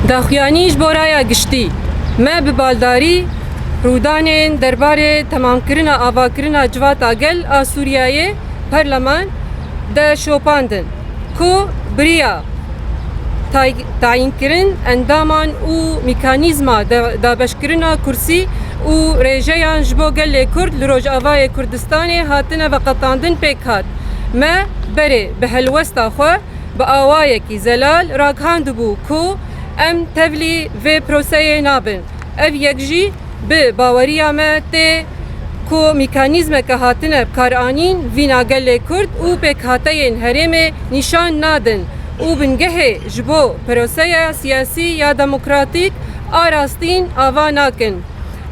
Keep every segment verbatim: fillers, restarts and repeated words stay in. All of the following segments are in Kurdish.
Daxuyanî ji bo raya giştî. Me bi baldarî rûdanên derbarê temamkirina avakirina Civata Gel a Sûriyeyê, Perleman, de şopandin ku bi riya tay-, tayînkirin endaman û mîkanîzma da-, dabeşkirina kursî û rêjeyan ji bo gelê Kurd li Rojavayê Kurdistanê hatine veqetandin pêk hat. Me berê bi helwesta xwe bi awayekî zelal ragihandibû ku em tevlî vê proseyê nabin. Ev yek jî bi baweriya me tê ku mîkanîzmeke hatine bikaranîn vîna gelê Kurd û pêkhateyên herêmê nîşan nadin û bingehê ji bo proseya siyasî ya demokratîk a rastîn ava nakin.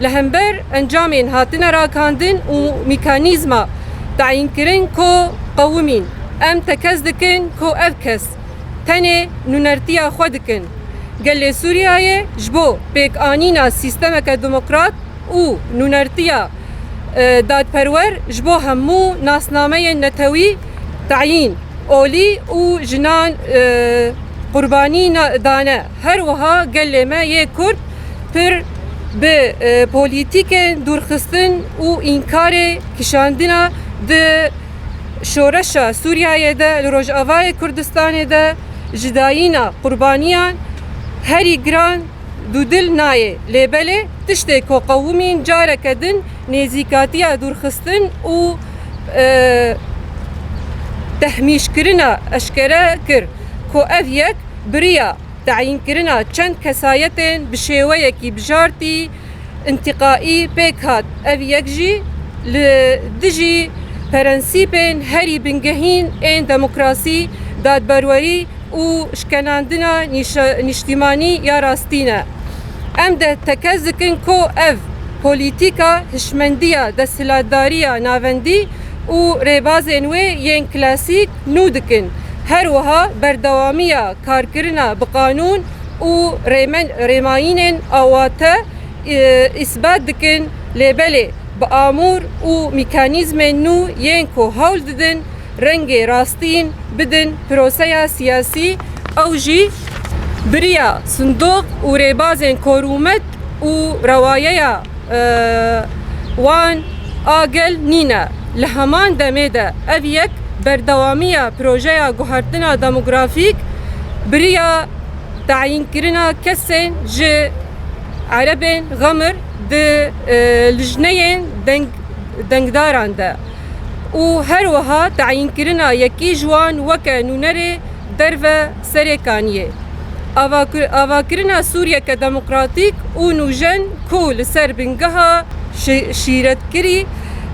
Li hember encamên hatine ragihandin û mîkanîzma tayînkirin ku qewimîn, em tekez dikin ku ev kes tenê nûnertiya xwe dikin. Gelê Sûriyeyê ji bo pêkanîna sîstemeke demokrat û nûnertiya, e, dadperwer ji bo hemû nasnameyên netewî tayîn, olî û jinan, e, qurbanî na-, dane. Her wiha gelê me yê Kurd pir bi, e, polîtîkên dûrxistin û înkarê kişandina di şoreşa Sûriyeyê de, li Rojavayê Kurdistanê de ji dayîna qurbaniyan herî giran dûdil nayê. Lê belê tiştê ku qewimîn careke din nêzîkatiya dûrxistin û, e, tehmîşkirina eşkere kir ku ev yek bi riya tayînkirina çend kesayetên bi şêweyekî bijartî, întiqaî pêk hat. Ev yek jî li dijî prensîpên herî bingehîn ên demokrasî, dadperwerî û şkenandina nîşe-, nîştîmanî ya rastî ne. Em de tekez dikin ku ev polîtîka hişmendiya desthilatdariya navendî û rêbazên wê yên klasîk nû dikin. Her wiha berdewamiya karkirina bi qanûn û rêmen-, rêmayînên awate, e, îsbat dikin, lê belê bi amûr û mîkanîzmên nû yên ku hewl didin rengê rastîn bidin proseya siyasî, ew jî bi riya sindoq û rêbazên korûmet û rewayeya, e, wan a gel nîne. Li heman demê de ev yek berdewamiya projeya guhertina demografîk bi riya tayînkirina kesên ji Erebên Xemir di, e, lijneyên deng-, dengdaran de û her wiha tayînkirina yekî ji wan weke nûnerê derve Serêkaniyê. Avakir-, avakirina Sûriyeke demokratîk û nûjen ku li ser bingeha şî-, şîretkirî,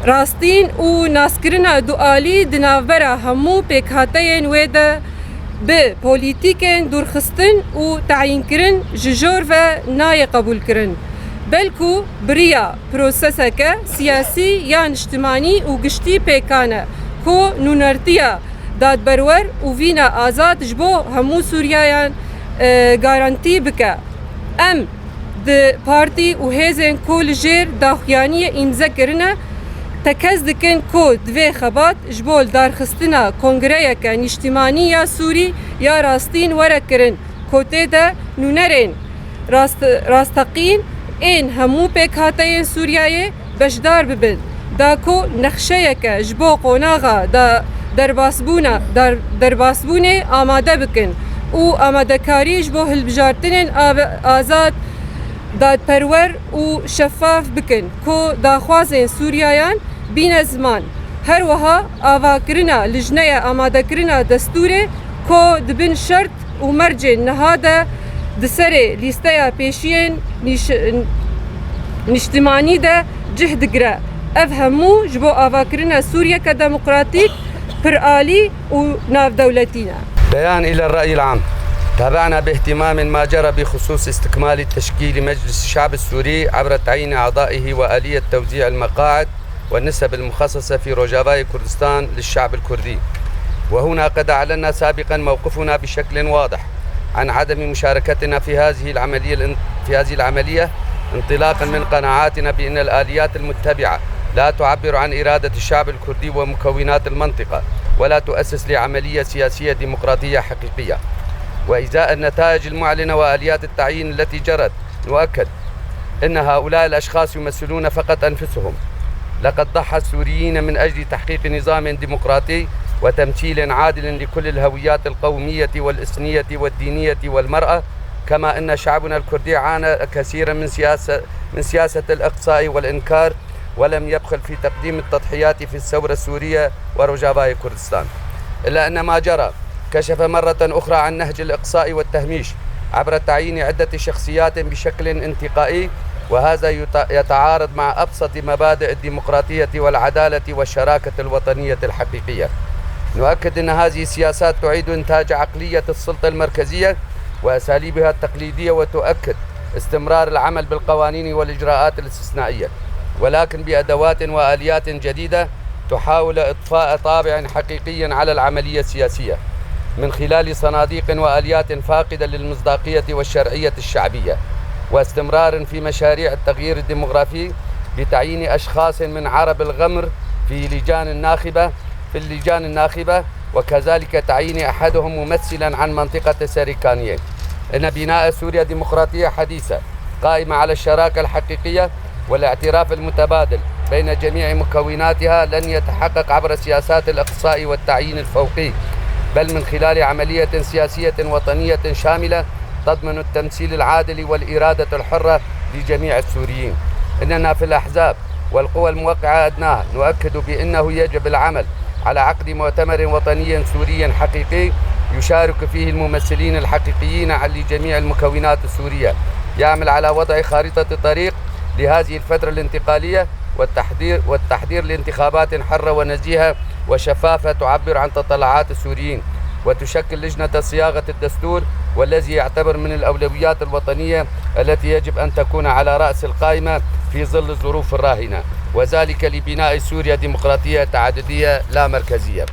rastîn û naskirina dualî di navbera hemû pêkhateyên wê de bi polîtîkên dûrxistin û tayînkirin ji jor ve nayê qebûlkirin. Belkû bi riya proseseke siyasî ya niştimanî û giştî pêkan e ku nûnertiya dadberwer û vîna azad ji bo hemû Sûriyayan, e, garantî bike. Em di partî û hêzên ku li jêr daxuyaniyê îmze kirine, tekez dikin ku divê xebat ji bo lidarxistina kongreyeke nîştimanî ya Sûrî ya rastîn were kirin, ku tê de nûnerên rast-, rasteqîn ên hemû pêkhateyên Sûriyeyê beşdar bibin, da ku nexşeyeke ji bo qonaxa da derbasbûna, dar-, derbasbûnê amade bikin û amadekarî ji bo hilbijartinên ave-, azad, dadperwer û şeffaf bikin ku daxwazên Sûriyayan bîne ziman. Her wiha avakirina lijneya amadekirina destûrê ku di bin şert û mercên niha de di serê lîsteya pêşiyên nîş-, nîştimanî de cih digire. Ev hemû ji bo avakirina Sûriyeke demokratîk, piralî û navdewletî ne. بيان إلى الرأي العام. تابعنا باهتمام ما جرى بخصوص استكمال تشكيل مجلس الشعب السوري عبر تعيين أعضائه وآلية توزيع المقاعد والنسب المخصصة في روجافاي كردستان للشعب الكردي. وهنا قد أعلنا سابقا موقفنا بشكل واضح عن عدم مشاركتنا في هذه العملية الان-، في هذه العملية، انطلاقا من قناعاتنا بأن الآليات المتبعة لا تعبر عن إرادة الشعب الكردي ومكونات المنطقة، ولا تؤسس لعملية سياسية ديمقراطية حقيقية. وإزاء النتائج المعلنة وآليات التعيين التي جرت، نؤكد أن هؤلاء الأشخاص يمثلون فقط أنفسهم. لقد ضحى السوريين من أجل تحقيق نظام ديمقراطي وتمثيل عادل لكل الهويات القومية والإثنية والدينية والمرأة، كما أن شعبنا الكردي عانى كثيرا من سياسة، من سياسة الإقصاء والإنكار، ولم يبخل في تقديم التضحيات في الثورة السورية ورجافاي كردستان. إلا أن ما جرى كشف مرة أخرى عن نهج الإقصاء والتهميش عبر تعيين عدة شخصيات بشكل انتقائي، وهذا يت-، يتعارض مع أبسط مبادئ الديمقراطية والعدالة والشراكة الوطنية الحقيقية. نؤكد أن هذه السياسات تعيد إنتاج عقلية السلطة المركزية وأساليبها التقليدية، وتؤكد استمرار العمل بالقوانين والإجراءات الاستثنائية، ولكن بأدوات وآليات جديدة تحاول إضفاء طابع حقيقي على العملية السياسية من خلال صناديق وآليات فاقدة للمصداقية والشرعية الشعبية، واستمرار في مشاريع التغيير الديمغرافي بتعيين أشخاص من عرب الغمر في لجان الناخبة، في اللجان الناخبة، وكذلك تعيين أحدهم ممثلا عن منطقة سريكانية. إن بناء سوريا ديمقراطية حديثة قائمة على الشراكة الحقيقية والاعتراف المتبادل بين جميع مكوناتها لن يتحقق عبر سياسات الإقصاء والتعيين الفوقي، بل من خلال عملية سياسية وطنية شاملة تضمن التمثيل العادل والإرادة الحرة لجميع السوريين. إننا في الأحزاب والقوى الموقعة أدناها نؤكد بأنه يجب العمل على عقد مؤتمر وطني سوري حقيقي يشارك فيه الممثلين الحقيقيين عن لجميع المكونات السورية، يعمل على وضع خارطة طريق لهذه الفترة الانتقالية والتحضير، والتحضير لانتخابات حرة ونزيهة وشفافة تعبر عن تطلعات السوريين، وتشكل لجنة صياغة الدستور، والذي يعتبر من الأولويات الوطنية التي يجب أن تكون على رأس القائمة في ظل الظروف الراهنة، وذلك لبناء سوريا ديمقراطية تعددية لا مركزية.